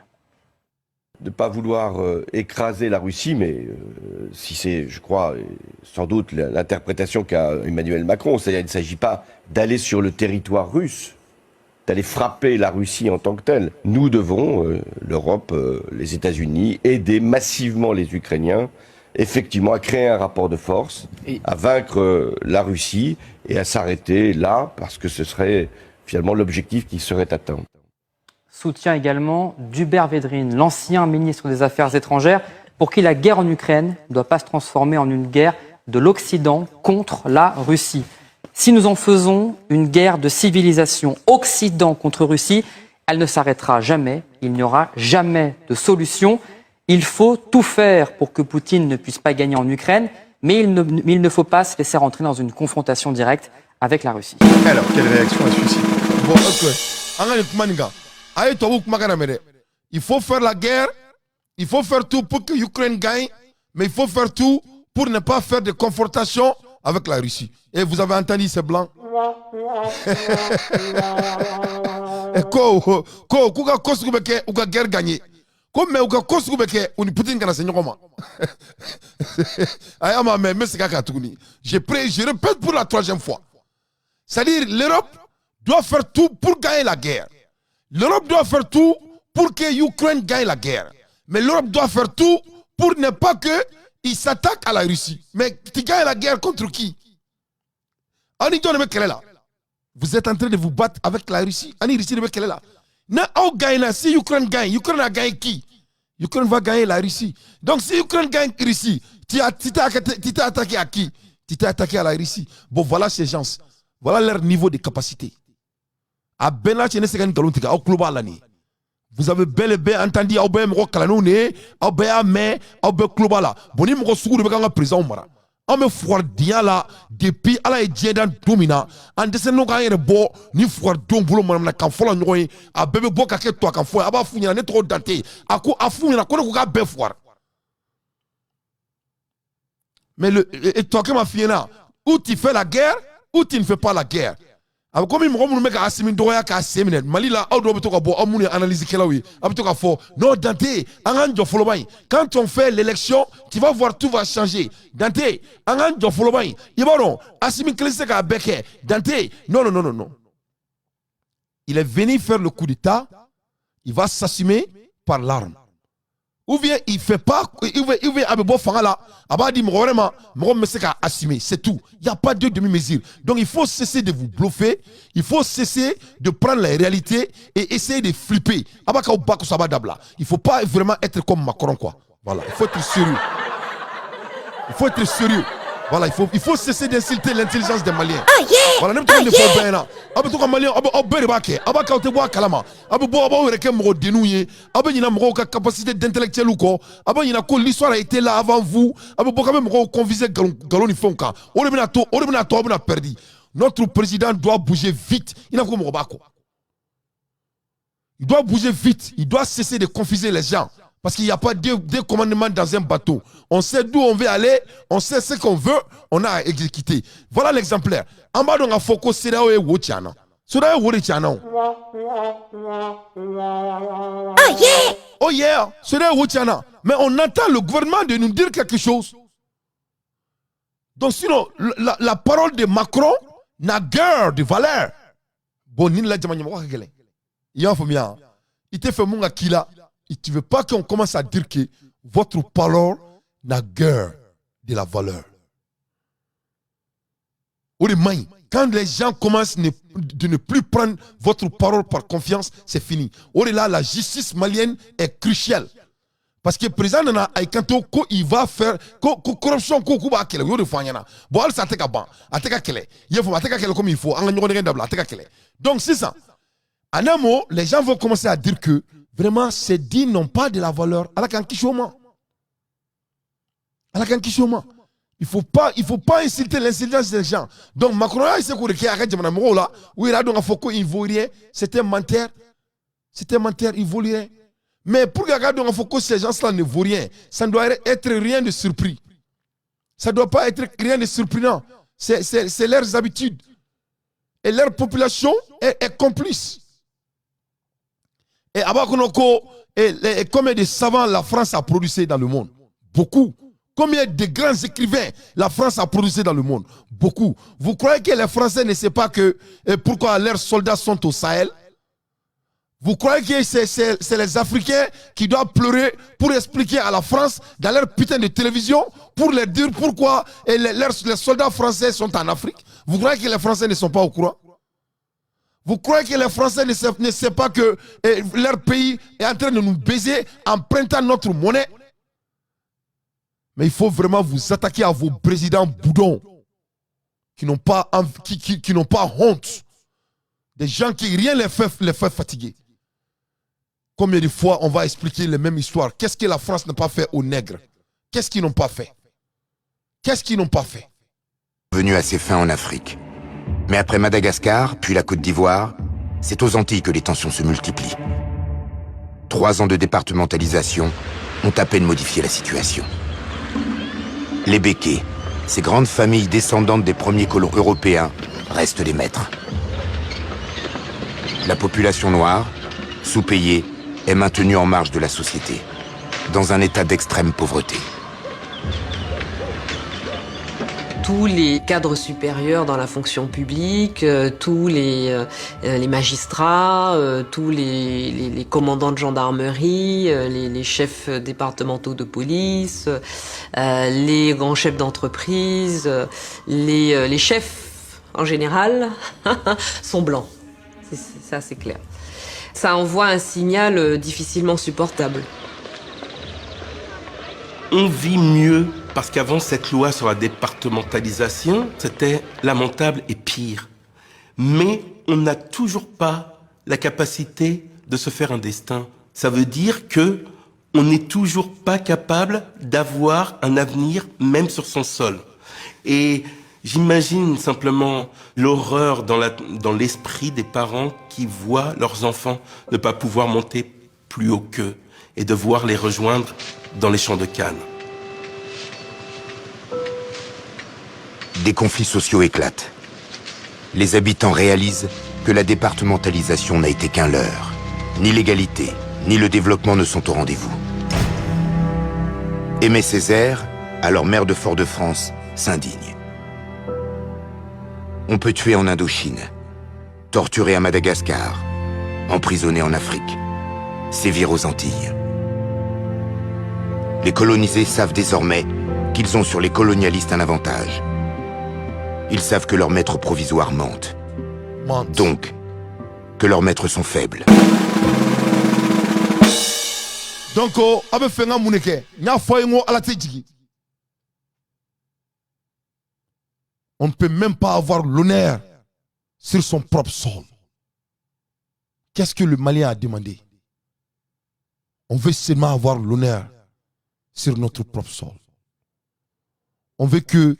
De ne pas vouloir écraser la Russie, mais si c'est, je crois, sans doute l'interprétation qu'a Emmanuel Macron, c'est-à-dire il ne s'agit pas d'aller sur le territoire russe, d'aller frapper la Russie en tant que telle. Nous devons, l'Europe, les États-Unis, aider massivement les Ukrainiens, effectivement, à créer un rapport de force, à vaincre la Russie et à s'arrêter là, parce que ce serait finalement l'objectif qui serait atteint. Soutien également d'Hubert Védrine, l'ancien ministre des Affaires étrangères, pour qui la guerre en Ukraine ne doit pas se transformer en une guerre de l'Occident contre la Russie. Si nous en faisons une guerre de civilisation Occident contre Russie, elle ne s'arrêtera jamais, il n'y aura jamais de solution. Il faut tout faire pour que Poutine ne puisse pas gagner en Ukraine, mais il ne faut pas se laisser rentrer dans une confrontation directe avec la Russie. Alors, quelle réaction a suscité? Bon, ok. An ka nin kuma nin kan. A ye tubabu kumakan lamɛn dɛ. Il faut faire la guerre, il faut faire tout pour que l'Ukraine gagne, mais il faut faire tout pour ne pas faire de confrontation avec la Russie. Et vous avez entendu ces blancs. Et ko k'u ka ko sugu bɛ kɛ u ka guerre gagner. Ko mais u ka ko sugu bɛ kɛ u ni Poutine kana se ɲɔgɔn ma. A y'a ma mɛn, n bɛ segin a kan tuguni. Je répète pour la troisième fois. C'est-à-dire, l'Europe doit faire tout pour gagner la guerre. L'Europe doit faire tout pour que l'Ukraine gagne la guerre. Mais l'Europe doit faire tout pour ne pas que il s'attaque à la Russie. Mais tu gagnes la guerre contre qui? Ani jɔn de bɛ kɛlɛ la? Vous êtes en train de vous battre avec la Russie. Ani Russie de bɛ kɛlɛ la. Na aw gagne, si Ukraine gagne, Ukraine a gagné qui? Ukraine va gagner la Russie. Donc si Ukraine gagne Russie, tu t'es attaqué à qui? Tu t'es attaqué à la Russie. Bon, voilà ces gens. Voilà leur niveau de capacité. A bɛɛ n'a cɛ ne se ka nin nkalon tigɛ aw tulo b'a la nin ye. Vous avez bel et bien entendu, aw bɛɛ ye mɔgɔ kalannenw de ye, aw bɛɛ y'a mɛn, aw bɛɛ tulo b'a la. Bon, ni mɔgɔ sugu de bɛ k'an ka président mara. An bɛ fugaridenya la depuis Ala ye diɲɛ dan don min na, an dɛsɛlen k'an yɛrɛ bɔ ni fugaridenw bolo manamanakan fɔlɔ ɲɔgɔn ye. A bɛɛ bɛ bɔ ka kɛ tubabukan fɔ ye. A b'a f'u ɲɛna ne tɔgɔ Dante. A ko a f'u ɲɛna ko ne ko k'a bɛɛ fugari. Mais le tubabukɛ ma f'i ɲɛna, ou tu fais la guerre ou tu ne fais pas la guerre. A bɛ komi mɔgɔ minnu bɛ ka Asimi dɔgɔya k'a sen minɛ Mali la, aw dɔw bɛ to ka bɔ, aw minnu ye analyse kɛlaw ye, aw bɛ to ka fɔ: non, Dante, an k'an jɔ fɔlɔba in, quand on fait l'élection, tu vas voir, tout va changer. Dante, an k'an jɔ fɔlɔba in, i b'a dɔn Asimi kelen tɛ se k'a bɛɛ kɛ. Dante, non, non, non, non, non, il est venu faire le coup d'état, il va s'assumer par l'arme, ou bien il fait pas, ou bien a bɛ bɔ fanga la, a b'a di mɔgɔ wɛrɛ ma, mɔgɔ min bɛ se k'a assumer, c'est tout. Il y a pas de demi-mesure. Donc il faut cesser de vous bluffer, il faut cesser de prendre la réalité et essayer de flipper. A b'a k'aw ba kosɔn a b'a dabila. Il faut pas vraiment être comme Macron, quoi. Voilà, il faut être sérieux, il faut être sérieux. Voilà, il faut cesser d'insulter l'intelligence des Maliens. Voilà, ne bɛ to ka nin de fɔ aw bɛɛ ɲɛna. Aw bɛ to ka Malien, aw bɛ aw bɛɛ de b'a kɛ. Aw b'a kɛ aw tɛ bɔ a kalama. Aw bɛ bɔ aw b'aw yɛrɛ kɛ mɔgɔ denninw ye. Aw bɛ ɲinɛ mɔgɔw ka capacité d'intellectuel kɔ. Aw bɛ ɲinɛ ko l'histoire a été là avant vous. Aw bɛ bɔ k'aw bɛ mɔgɔw confuser nkalon nkalon ni fɛnw kan. O de bɛna to, o de bɛna to aw bɛna perdu. Notre président doit bouger vite. I n'a fɔ ko mɔgɔ b'a kɔ. Il doit bouger vite. Il doit cesser de confuser les gens. Parce qu'il n'y a pas deux commandements dans un bateau. On sait d'où on veut aller, on sait ce qu'on veut, on a à exécuter. Voilà l'exemplaire. En bas, on a fɔ ko CEDEAO ye wo ci an na. CEDEAO ye wo de ci an na o. Oh yeah! Oh yeah! CEDEAO ye wo ci an na. Mais on attend le gouvernement de nous dire quelque chose. Donc sinon, la parole de Macron n'a guère de valeur. Bon, nin la jama ɲɛmɔgɔ ka gɛlɛn. I y'a faamuya? I tɛ fɛ mun ka k'i la, tu veux pas qu'on commence à dire que votre parole n'a guère de la valeur. O de man ɲi. Quand les gens commencent de ne plus prendre votre parole par confiance, c'est fini. O de la, la justice malienne est cruciale. Parce que président nana a y'i kanto ko il va faire ko ko corruption ko k'u b'a kɛlɛ, u y'o de fɔ an ɲɛna. Bon, halisa a tɛ ka ban, a tɛ ka kɛlɛ. I y'a faamu, a tɛ ka kɛlɛ comme il faut. An ka ɲɔgɔn nɛgɛn dabila, a tɛ ka kɛlɛ. Donc sisan, en un mot, les gens vont commencer à dire que vraiment ces dits n'ont pas de la valeur. Ala k'an kisi o ma. Ala k'an kisi o ma. Il faut pas insulter l'intelligence des gens. Donc Macron a essayé k'o de kɛ a ka jamana mɔgɔw la, u yɛrɛ y'a dɔn k'a fɔ ko il vaut rien, c'était menteur. C'était menteur, il vaut rien. Mais pour k'a dɔn k'a fɔ ko ces gens-là ne vaut rien, ça ne doit être rien de surpris. Ça ne doit pas être rien de surprenant. C'est leurs habitudes. Et leur population est complice. Et a b'a kɔnɔ ko et combien de savants la France a produit dans le monde? Beaucoup. Combien de grands écrivains la France a produit dans le monde? Beaucoup. Vous croyez que les Français ne savent pas que pourquoi leurs soldats sont au Sahel? Vous croyez que c'est les Africains qui doivent pleurer pour expliquer à la France, dans leur putain de télévision, pour leur dire pourquoi les soldats français sont en Afrique? Vous croyez que les Français ne sont pas au courant? Vous croyez que les Français ne savent pas que leur pays est en train de nous baiser en prêtant notre monnaie? Mais il faut vraiment vous attaquer à vos présidents boudons qui n'ont pas honte. Des gens qui rien les fait fatiguer. Combien de fois on va expliquer les mêmes histoires? Qu'est-ce que la France n'a pas fait aux nègres? Qu'est-ce qu'ils n'ont pas fait? Qu'est-ce qu'ils n'ont pas fait? Venu à ses fins en Afrique. Mais après Madagascar, puis la Côte d'Ivoire, c'est aux Antilles que les tensions se multiplient. 3 ans de départementalisation ont à peine modifié la situation. Les Békés, ces grandes familles descendantes des premiers colons européens, restent les maîtres. La population noire, sous-payée, est maintenue en marge de la société, dans un état d'extrême pauvreté. Tous les cadres supérieurs dans la fonction publique, tous les magistrats, tous les commandants de gendarmerie, les chefs départementaux de police, les grands chefs d'entreprise, les chefs en général sont blancs. Ça, c'est clair. Ça envoie un signal difficilement supportable. On vit mieux parce qu'avant cette loi sur la départementalisation, c'était lamentable et pire. Mais on n'a toujours pas la capacité de se faire un destin. Ça veut dire que on n'est toujours pas capable d'avoir un avenir même sur son sol. Et j'imagine simplement l'horreur dans l'esprit des parents qui voient leurs enfants ne pas pouvoir monter plus haut qu'eux et devoir les rejoindre dans les champs de canne. Des conflits sociaux éclatent. Les habitants réalisent que la départementalisation n'a été qu'un leurre. Ni l'égalité, ni le développement ne sont au rendez-vous. Aimé Césaire, alors maire de Fort-de-France, s'indigne. On peut tuer en Indochine, torturer à Madagascar, emprisonner en Afrique, sévir aux Antilles. Les colonisés savent désormais qu'ils ont sur les colonialistes un avantage. Ils savent que leurs maîtres provisoires mentent. Donc, que leurs maîtres sont faibles. Donc, a bɛ fɛ n ka mun de kɛ? N y'a fɔ a ye n ko Ala tɛ jigin. On ne peut même pas avoir l'honneur sur son propre sol. Qu'est-ce que le Malien a demandé? On veut seulement avoir l'honneur sur notre propre sol. On veut que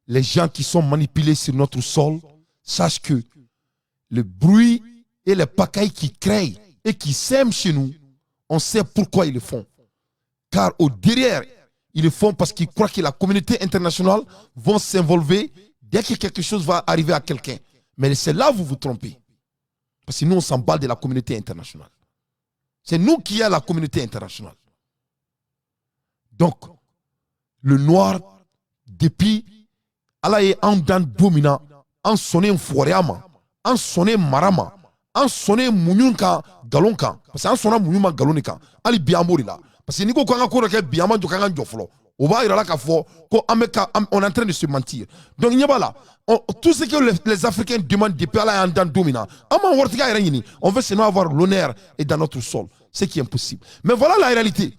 les gens qui sont manipulés sur notre sol sachent que le bruit et les pagailles qui créent et qui sèment chez nous, on sait pourquoi ils le font. Car au derrière, ils le font parce qu'ils croient que la communauté internationale va s'involver dès que quelque chose va arriver à quelqu'un. Mais c'est là où vous vous trompez. Parce que nous, on s'emballe de la communauté internationale. C'est nous qui avons la communauté internationale. Donc, le noir, depuis, Ala ye anw dan don min na, an sɔnnen fugariya ma, an sɔnnen mara ma. An sɔnnen muɲu kan nkalon kan, parce que an sɔnna muɲu ma nkalon de kan. Hali bi an b'o de la, parce que n'i ko k'an ka ko dɔ kɛ bi, an ma jɔ k'an ka jɔ fɔlɔ, o b'a yira la k'a fɔ ko an bɛ ka, on est en train de se mentir. Donc ɲɛ b'a la, tout ce que les Africains demandent depuis Ala y'an dan don min na, an m'an waritigiya yɛrɛ ɲini, on veut seulement avoir l'honneur et dans notre sol, ce qui est impossible. Mais voilà la réalité.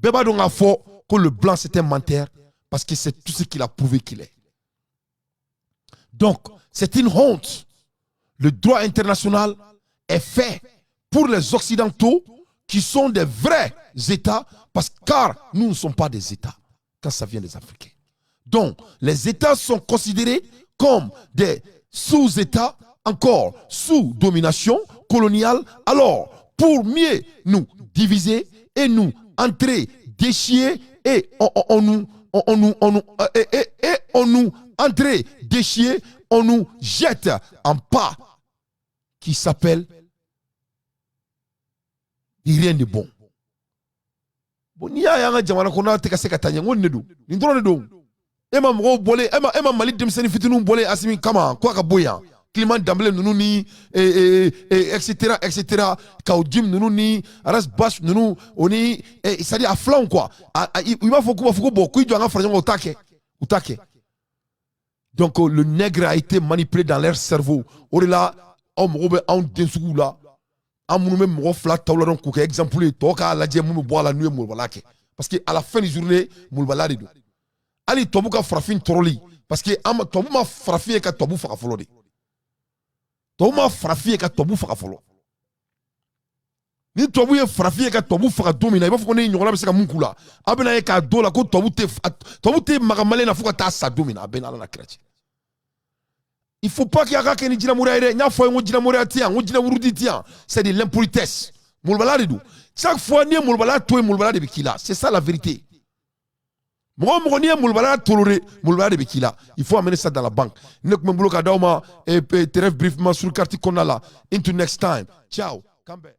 Bɛɛ b'a dɔn k'a fɔ que le blanc, c'est un menteur, parce que c'est tout ce qu'il a prouvé qu'il est. Donc c'est une honte. Le droit international est fait pour les Occidentaux qui sont des vrais États, parce car nous ne sommes pas des États quand ça vient des Africains. Donc, les États sont considérés comme des sous-États, encore sous domination coloniale. Alors, pour mieux nous diviser et nous entrer, déchirer, et on nous, on, nous, on nous, et on nous entrer, déchirer, on nous jette en pas qui s'appelle rien de bon. Bon, n'i y'a ye an ka jamana kɔnɔ tɛ ka se ka taa ɲɛ, n ko nin de don, nin dɔrɔn de don. E ma mɔgɔw bɔlen, e ma Mali denmisɛnnin fitininw bɔlen Asimi kama ko a ka bɔ yan, Clément Dembélé ninnu ni et cetera, et cetera, Kaou Djim ninnu ni Ras Bath ninnu, o ni, c'est à dire a filanw quoi. I b'a fɔ k'u b'a fɔ ko bon, k'i jɔ an ka fara ɲɔgɔn kan, u t'a kɛ, u t'a kɛ. Donc le nègre a été manipulé dans leur cerveau. O de la aw mago bɛ anw den suguw la, an minnu bɛ mɔgɔ fila taw la dɔn k'u kɛ exemple ye, tɔw k'a lajɛ mun bɛ bɔ a la n'u ye molobaliya kɛ, parce que à la fin du journée, molobaliya de don. Hali tubabu ka farafin tɔɔrɔli, parce que an ma tubabu ma farafin ye ka tubabu faga fɔlɔ de. Tubabu ma farafin ye ka tubabu faga fɔlɔ. Ni tubabu ye farafin ye ka tubabu faga don min na, i b'a fɔ ko ne ɲɔgɔnna bɛ se ka mun k'u la? A bɛna ye k'a don la ko tubabu tɛ maga malien na fo ka taa sa don min na. A bɛ n'Ala na kira cɛ. Il faut pas qu'il y ait kɛ ni jinɛmoriya ye dɛ. N y'a fɔ a ye, n ko jinɛmoriya tɛ yan, n ko jinɛwurudi tɛ yan, c'est de l'impolitesse. Molobaliya de don. Chaque fois n'i ye molobaliya to yen, molobaliya de bɛ k'i la. C'est ça la vérité. Mɔgɔ o mɔgɔ n'i ye molobaliya toléré, molobaliya de bɛ k'i la. Il faut amener ça dans la banque. Ne tun bɛ n bolo ka d'aw ma très brièvement sur carte kɔnɔna la. Into next time, ciao, k'an bɛn.